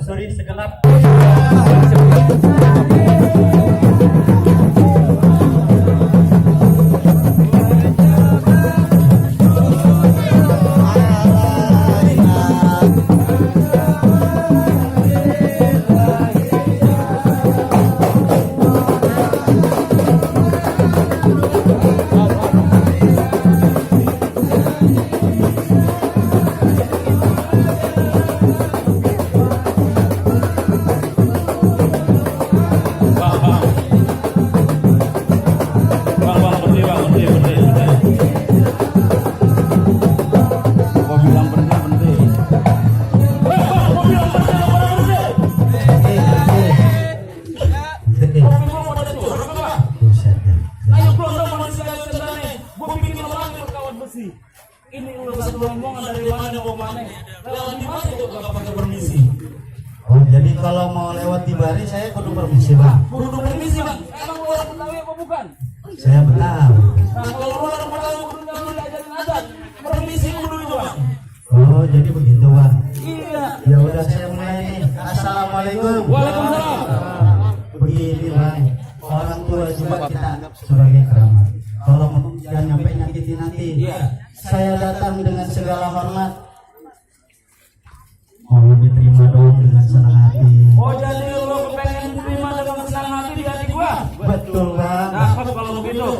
sorry segenap. Ini urusan rombongan dari mana mau mana? Lewat di mana itu gak pakai permisi? Oh, jadi kalau mau lewat di Bari saya kudu permisi, Bang. Kudu permisi, Bang. Emang lu orang Betawi apa bukan? Saya Betawi. Nah, kalau lu orang Betawi kudu nggak diajarin adat. Permisi kudu itu, Bang. Oh, jadi begitu, Bang. Iya. Ya udah saya mulai nih. Assalamualaikum. Waalaikumsalam. Begini, Bang. Orang tua juga kita sebagai keramat. Kalau jangan nyampe nyakitin nanti. Iya. Saya datang dengan segala hormat. Mau diterima dong dengan senang hati. Oh, jadi lu pengen diterima dengan senang hati di hati gua? Betul, Bang. Nah, kalau begitu.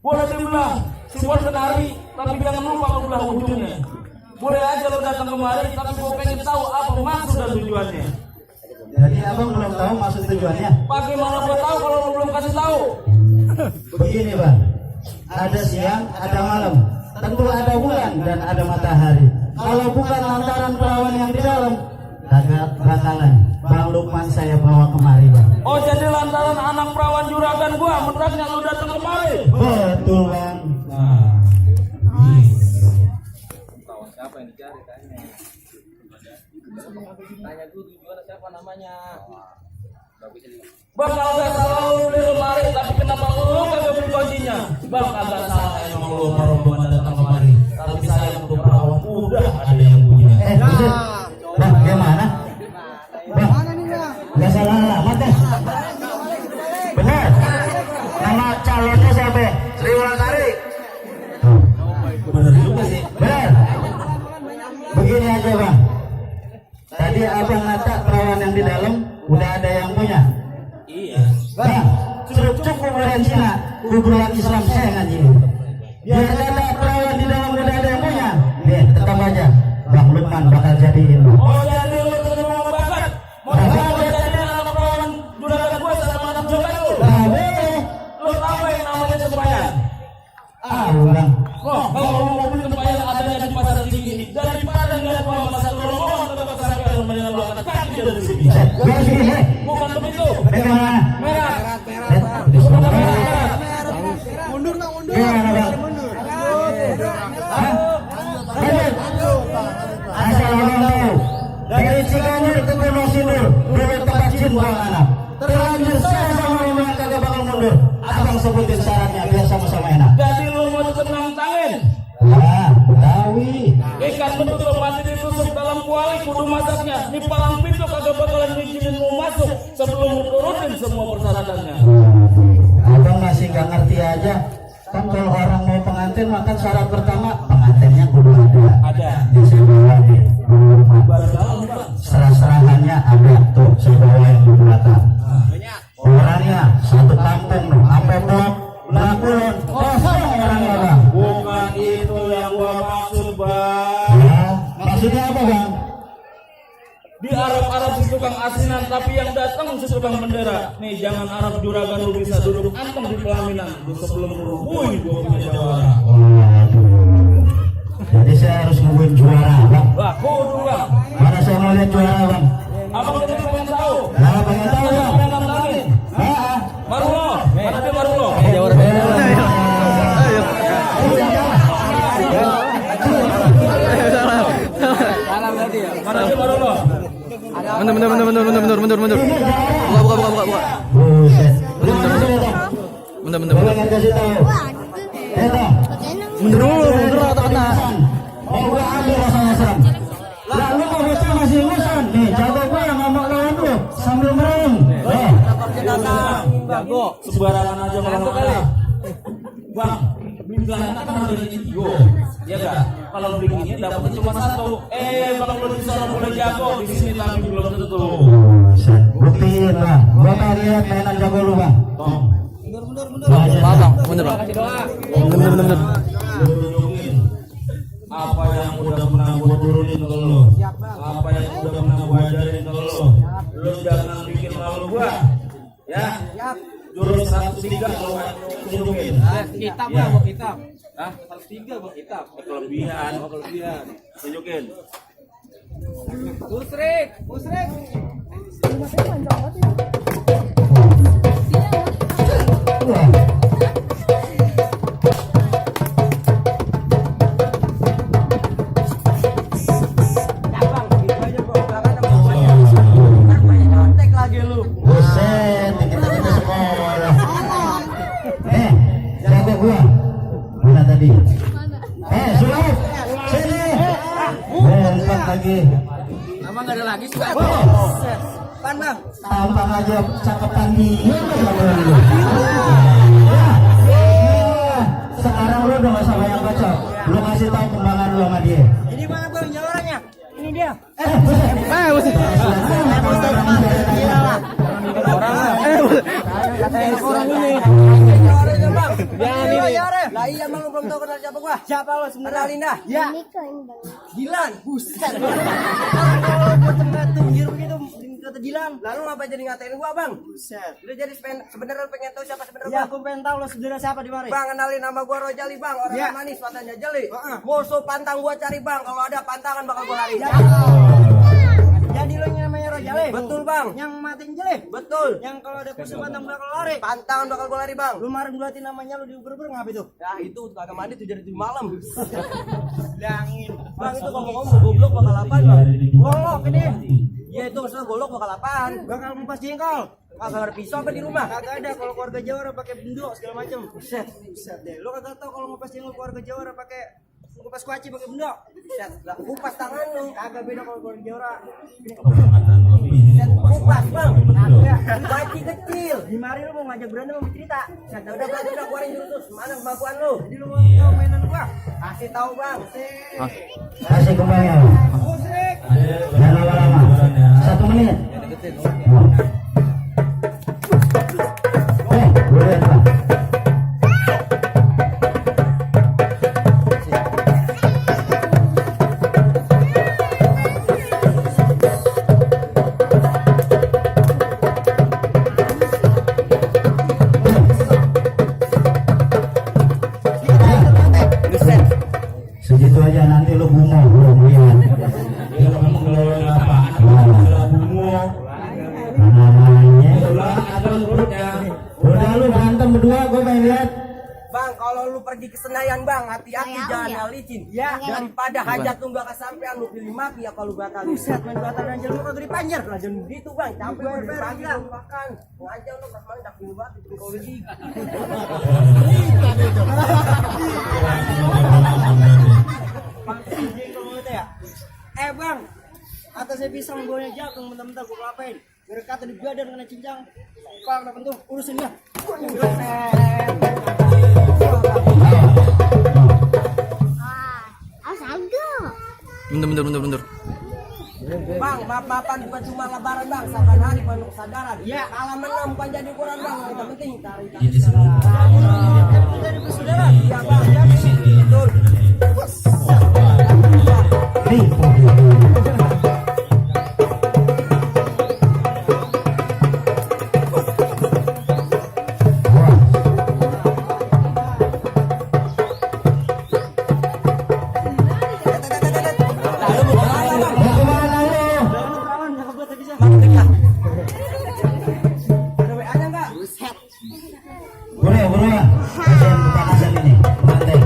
Boleh dibelah, simpel kenari, tapi jangan lupa belah ujungnya. Boleh aja lo datang kemari, tapi gua pengen tahu apa maksud dan tujuannya. Jadi abang belum tahu maksud tujuannya? Bagaimana gua tahu kalau lo belum kasih tahu? Begini, Bang. Ada siang, ada malam. Tentu ada bulan dan ada matahari. Kalau bukan lantaran perawan yang di dalam, bakalan Bang Lukman saya bawa kemari, Bang. Oh, jadi lantaran anak perawan juragan gua menurutnya lu datang kemari. Betul, Bang. Nah, Perawan siapa yang dicari tanya? Tanya dulu tujuan siapa namanya. Bang, kalau gak salah lu di lemari, tapi kenapa lu kagak beli kuncinya? Bang, agak salah emang lu rombongan datang kemari. Tapi saya untuk perawan udah ada yang punya. Buset. Bang, gimana? Bang, nggak salah alamat ya? Benar. Nama calonnya siapa? Sri Wulandari. Bener juga sih. Benar. Begini aja, Bang. Tadi abang ngata perawan yang di dalam udah ada yang punya. Iya. Bang, cukup kuburan Cina, kuburan Islam saya ngaji. Biar ada perawan di dalam udah ada yang punya. Nih, tetap aja. Bang Lukman bakal jadiin. Oh, jadi lu terima bakat. Mau jadi anak perawan juragan gua sama anak juragan lu. Nah, boleh. Lu tahu yang namanya tempayan? Bang. Oh, kalau lu mau beli tempayan adanya di pasar tinggi ini, daripada ngeliat bawa pasar rombongan ke tempat sampai mendingan lu angkat kaki dari sini. Beres ini, hei. Bukan begitu. Bagaimana? Merah. Mundur nggak mundur? Gimana, Bang? Hah? Lanjut. Asal abang tahu, dari Ciganjur ke Gunung Sindur, dulu tempat jin buang anak. Terlanjur saya sama rombongan kagak bakal mundur. Abang sebutin syaratnya biar sama-sama enak. Jadi lu mau tenang tangan. Wah, Betawi. Ikan betul mati ditusuk dalam kuali kudu masaknya. Di palang pintu kagak bakalan ngizinin lu masuk sebelum lu turutin semua persyaratannya. Abang masih nggak ngerti aja. Kan kalau orang mau pengantin makan syarat pertama pengantinnya kudu ada. Di sebelah nih, Baru dalam Bang. serah-serahannya ada tuh sebelah yang di belakang. Orangnya satu kampung loh, sampai blok Kulon. Kosong orangnya, Bang. Bukan itu yang gua maksud, Bang. Ya, maksudnya apa, Bang? Di Arab-Arab si tukang asinan, tapi yang datang si tukang bendera. Nih, jangan Arab juragan lu bisa duduk anteng di pelaminan. Sebelum lu rubuhin gua punya jawara. Waduh. Jadi saya harus nungguin juara, Bang. Wah, kudu, Bang. Mana saya mau lihat juara, Bang? Abang jadi pengen tahu. Nah, pengen tahu, Bang. Pengen nantangin. Ah, Marulo, mana dia Marulo? Mana dia Marulo? Mundur. Buka. Buset. Mundur. Boleh nggak kasih tahu? Mundur kata-kata. Mau gua ambil rasanya serem. Lalu kok bocah masih sembarangan aja ngantuk kali. Bang, bilang kan ada Igo, ya kan? Kalau begini dapatnya cuma satu. Bang belum bisa boleh jago di sini tapi belum tentu. Buktiin lah. Gua pengen lihat mainan jago lu bang. Maaf bang, bener bang. Bener. Tunjukin apa yang udah pernah gua turunin ke lu, apa yang udah pernah gua ajarin ke lu. Lu jangan bikin malu gua, ya. Jurus 103 kalau tunjukin. Kitab Ya. bang, kitab. Hah? 103 bang, kitab. Kelebihan. Tunjukin. Busrik. Buset, kita sekolah. Jago gua. Mana tadi? Sulap. Sini. Empat lagi. Emang nggak ada lagi sih bang? Pandang. Tampang aja cakep tanggi. Sekarang lu udah gak sama yang kocok. Lu kasih tahu kembangan lu sama dia. Ini mana bang jawarannya? Ini dia. Orang ini. Lah iya bang, lu belum tahu kenal siapa gua? Siapa lo sebenarnya? Linda. Ya. Gilan. Buset. Kalau gua tengah hirup gitu kata Gilan. Lalu ngapa jadi ngatain gua bang? Buset. Lu jadi sebenarnya pengen tahu siapa sebenarnya? Ya, gua pengen tahu lo sebenarnya siapa di mari. Bang, kenalin nama gua Rojali bang, orang yang manis matanya jeli. Musuh pantang gua cari bang, kalau ada pantangan bakal gua lari. Jadi lo yang namanya Rojali? Betul bang. Yang matiin jeli? Betul. Yang kalau ada musuh pantang bakal lari? Pantangan bakal gua lari bang. Lu kemarin buatin namanya lu diuber-uber ngapa itu? Ya itu kagak mandi tuh jadi 7 malam. Bilangin. Bang itu ngomong-ngomong goblok bakal apaan bang? Golok ini. Ya itu masalah golok bakal apaan? Bakal ngupas jengkol. Kagak ada pisau apa di rumah? Kagak ada. Kalau keluarga Jawa pakai bendok segala macam. Buset. Buset deh. Lo kagak tahu kalau ngupas jengkol keluarga Jawa pakai kupas kuaci pakai bendok. Buset. Lah kupas tangan lu. Kagak beda kalau keluarga Jawa. Buset. Kupas bang. Kagak. Kuaci kecil. Di mari lu mau ngajak berantem mau cerita. Buset. Udah berarti udah keluarin jurus. Mana kemampuan lu? Jadi lu mau tahu mainan gua? Kasih tahu bang. Kasih kembangnya. Jangan lama-lama. 1 menit. Boleh Pak. Segitu aja nanti lu bungo belum lihat. Ya kamu ngeluarin apa? Kalau bungo, Namanya. ada urutnya. Udah lu berantem berdua, gue pengen lihat. Bang, kalau lu pergi ke Senayan bang, hati-hati jangan licin. Ya, daripada hajat lu gak kesampean lu pilih mati ya kalau batal. Buset, main batal dan jalan lu kagak dipanjer. Lah jangan begitu bang, capek gue dari pagi belum makan. Ngajar lu pas malam dak pilih mati bikin kau lagi. Ya. Bang, atasnya pisang gue jatuh mentah-mentah gue kelapain. Berkata di badan kena cincang. Kalau ada pentung urusin dia. Bener. Bang, maaf-maafan bukan cuma lebaran bang, saban hari penuh kesadaran. Ya, malam menang bukan jadi ukuran bang, yang penting cari jadi bersaudara. Iya bang, ya betul. Boleh. Kasih bukan asal ini. Mantai.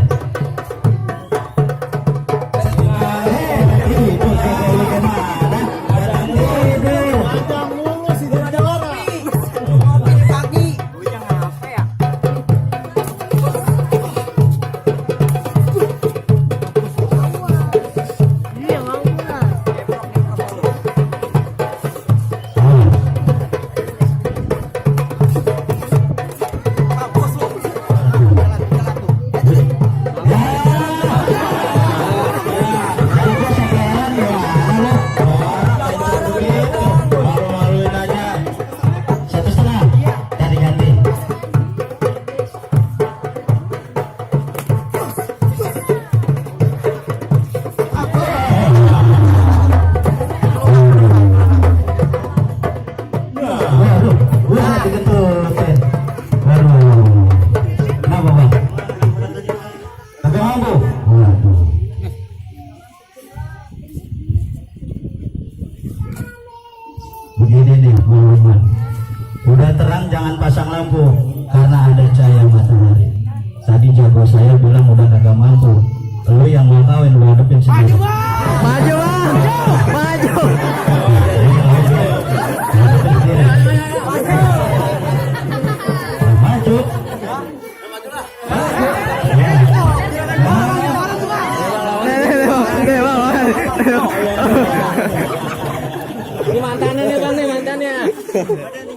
Gak mampu. Waduh. Begini nih teman-teman, udah terang jangan pasang lampu karena ada cahaya matahari. Tadi jago saya bilang udah kagak mampu, lu yang mau kawin lu hadapin sendiri. Maju bang, maju. Maju. Ini mantannya nih bang nih mantannya.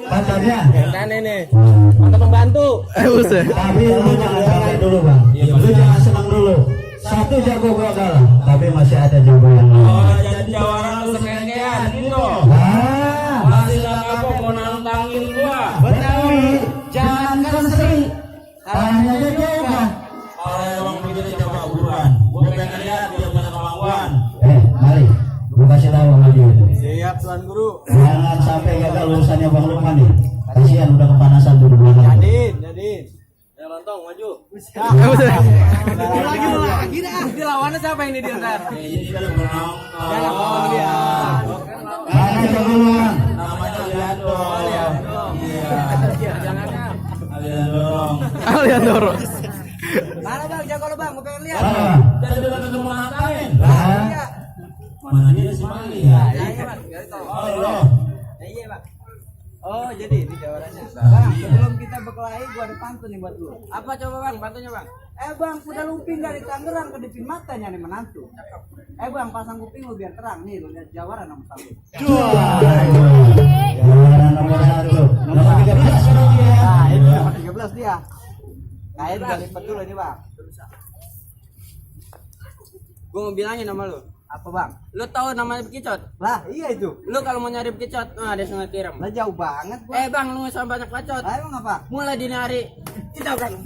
Mantannya. Mantannya nih. Mantan pembantu. Buset. Tapi lu jangan kalah dulu bang. Lu jangan senang dulu. Satu jago gua kalah, tapi masih ada jago yang lain. Oh, jadi jawara lu sekengean gitu. Nah, Masih gak kapok mau nantangin gua. Betawi, jangan sering. Hanya jauh bang. Kalau emang begitu coba buruan. Gua pengen lihat dia punya kemampuan. Mari, gua kasih tahu sama dia itu. Siap tuan guru. Jangan sampai gagal lulusannya Bang Lukman nih. Kasihan udah kepanasan tuh di belakang. Jadin. Ya lontong maju. Lagi dah. Di lawannya siapa ini dia ntar? Ini kan menang. Dia. Mana jago lu bang? Namanya Aliando. Iya. Jangan. Aliando. Lihat dorong. Mana bang, jago lo bang, gue pengen lihat. Mana bang? Jadi dia ketemu nantangin. Iya. Mana dia si Mali ya? Iya bang, biar tahu. Oh, iya. Iya bang. Oh jadi ini jawabannya. Bang, sebelum kita berkelahi, gua ada pantun nih buat lu. Apa coba bang, pantunnya bang? Bang, kuda lumping dari Tangerang kedipin matanya nih menantu. Bang, pasang kuping lu biar terang nih, lu lihat jawara nomor 1. Juara nomor 1. Nomor 13 dong dia. Nah, itu nomor 13 dia. Kayak udah lipat dulu nih bang. Gue mau bilangin nama lu. Apa bang? Lu tahu namanya bekicot? Lah iya itu. Lu kalau mau nyari bekicot, ada Sungai Tiram. Lah jauh banget gua. Bang, lu nggak usah banyak bacot. Lah emang apa? Mulai dini hari kita bang.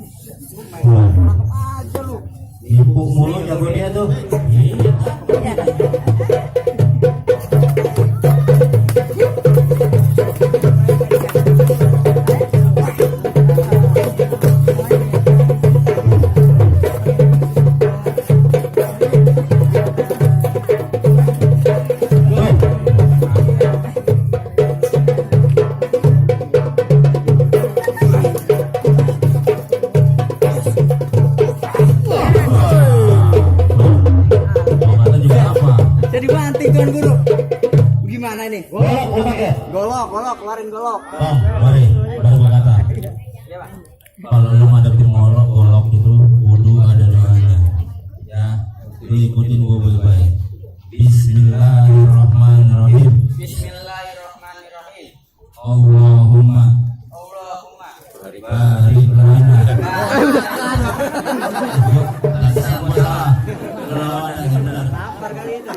Nonton aja lu. Ibu mulu jago dia tuh. Kata juga apa? Jadi banting tuan guru. Gimana nih? Golok lu pakai. Golok, keluarin golok. Oh, mari. Baru gua kata. Iya bang. Kalau lu ngadepin golok itu wudu ada doanya. Ya, lu ikutin gua baik-baik. Bismillahirrahmanirrahim. Bismillahirrahmanirrahim. Allahumma barik lana. Gua salah. Lawan yang benar. Sabar kali itu.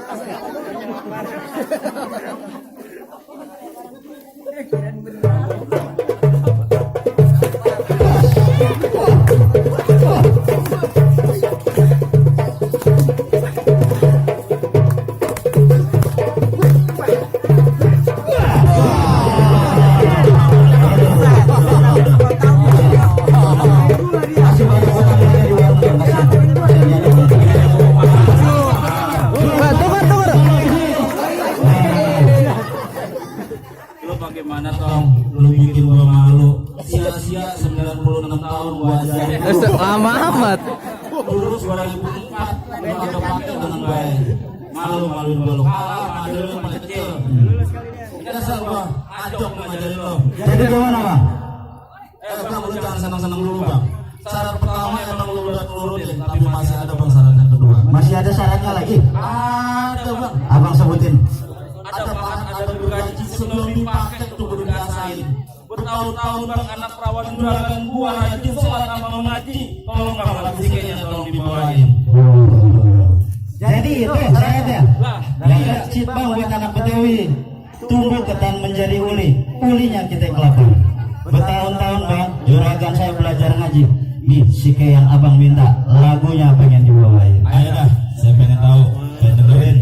Lu bagaimana tong? Lu bikin gua malu. Sia-sia 96 tahun gua ajarin. Lama amat. Lulus 2004 lu kagak pakai dengan baik. Malu-maluin gua lu. Kalah sama adik lu yang paling kecil. Dasar gua ajok ngajarin lu. Jadi gimana bang? Bang, lu jangan senang-senang dulu bang. Syarat pertama emang lu udah nurutin, tapi masih ada bang syarat yang kedua. Masih ada syaratnya lagi? Ada bang. Abang sebutin. Ada bahan, ada bergaji sebelum dipakai tuh udah dirasain. Bertahun-tahun bang anak perawan juragan gua rajin sholat sama mengaji. Tolong bang alat zikirnya tolong dibawain. Jadi itu syaratnya. Lah, Gak cip bang buat anak Betawi. Tumbuh ketan menjadi uli. Ulinya kita kelapa. Bertahun-tahun bang, juragan saya belajar ngaji. Nih, si yang abang minta, lagunya pengen dibawain. ayo dah, saya pengen tahu. Saya dengerin.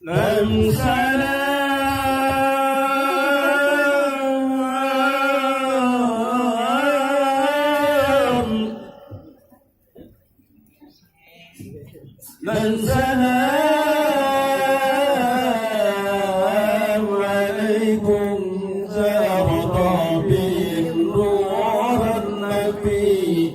Dan sana dan salam alaikum zarabin nuran nabi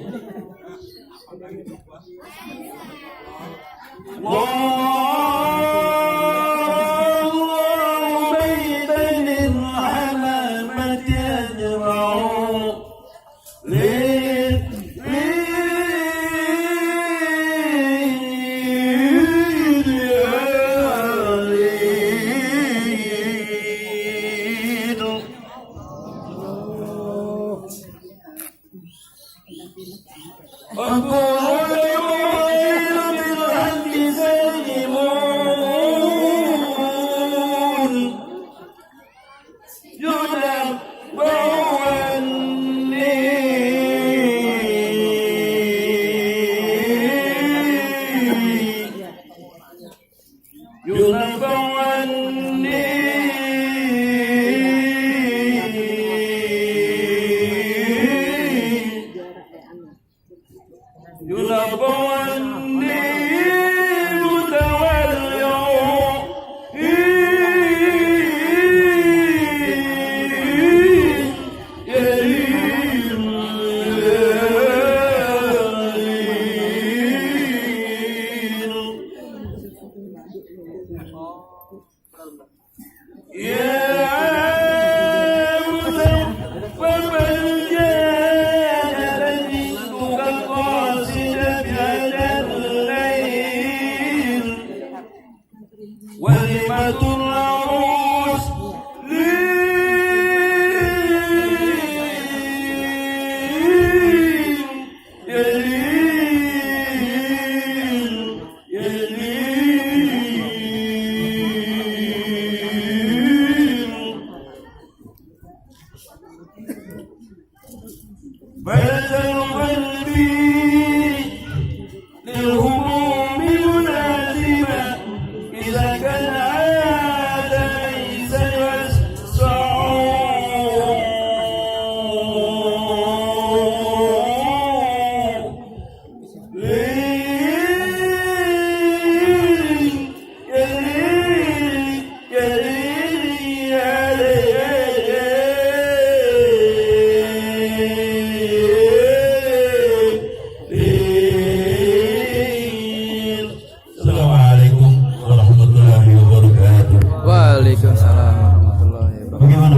Waalaikumsalam warahmatullahi wabarakatuh. Bagaimana?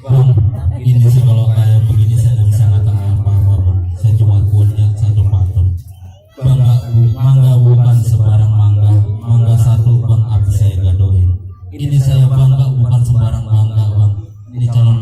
Bang, ini sih kalau kayak begini saya tidak bisa ngatakan apa-apa bang. Saya cuma punya satu pantun. Mangga bukan sebarang mangga. Mangga satu bang, apa saya gadohin. Ini saya bangga bukan sembarang mangga bang. Ini calon